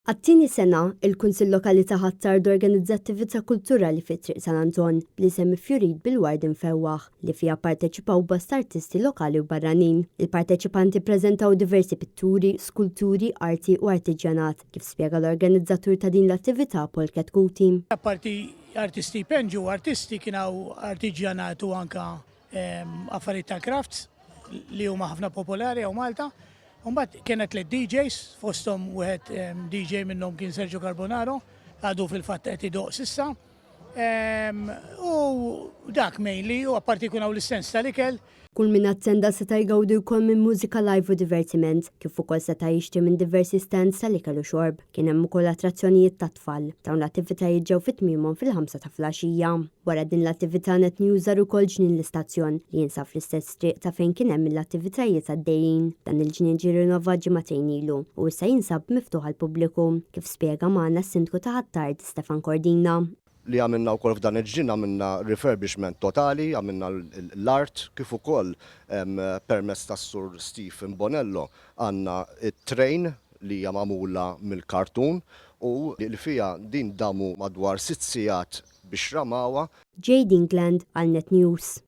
Għat-tieni sena, il-Kunsill Lokali ta' Ħ'Attard organizza attività kulturali fi Triq San Anton bl-isem Ifjurit bil-Ward Imfewwaħ li fiha pparteċipaw bosta artisti lokali u barranin. Il-parteċipanti ppreżentaw diversi pitturi, skulturi, arti u artiġjanat, kif spjega l-organizzatur ta' din l-attività Paul Chetcuti. Apparti artisti jpenġu, artisti kien hawn artiġjanat u anke affarijiet tal-crafts li huma ħafna popolari hawn Malta. Mbagħad kienet tliet DJs, fosthom wieħed DJ minnhom kien Sergio Carbonaro, għadu fil-fatt qed idoq sissa. U dak mainly, u apparti jkun hawn l-istens tal-ikel. Kull min attenda seta' jgawdi wkoll minn mużika live u divertiment, kif ukoll seta' jixtri minn diversi stands tal-ikel u xorb. Kien hemm ukoll attrazzjonijiet tat-tfal. Dawn l-attivitajiet ġew fi tmiemhom fil-ħamsa ta' filgħaxija. Wara din l-attività Net News żar ukoll Ġnien l-Istazzjon, li jinsab fl-istess triq ta' fejn kien hemm l-attivitajiet għaddejjin. Dan il-ġnien ġie rinnovat ġimagħtejn ilu u issa jinsab miftuħ għall-pubbliku, kif spjega magħna s-Sindku ta' Ħ'Attard, Stefan Cordina. Li għamilna wkoll f'dan il-ġnien għamilna refurbishment totali, għamilna l-art kif ukoll permezz tas-Sur Stephen Bonello għandna t-train li hija magħmula mill-kartun u li fiha din damu madwar sitt sigħat biex ramawha. Jade England għal Net News.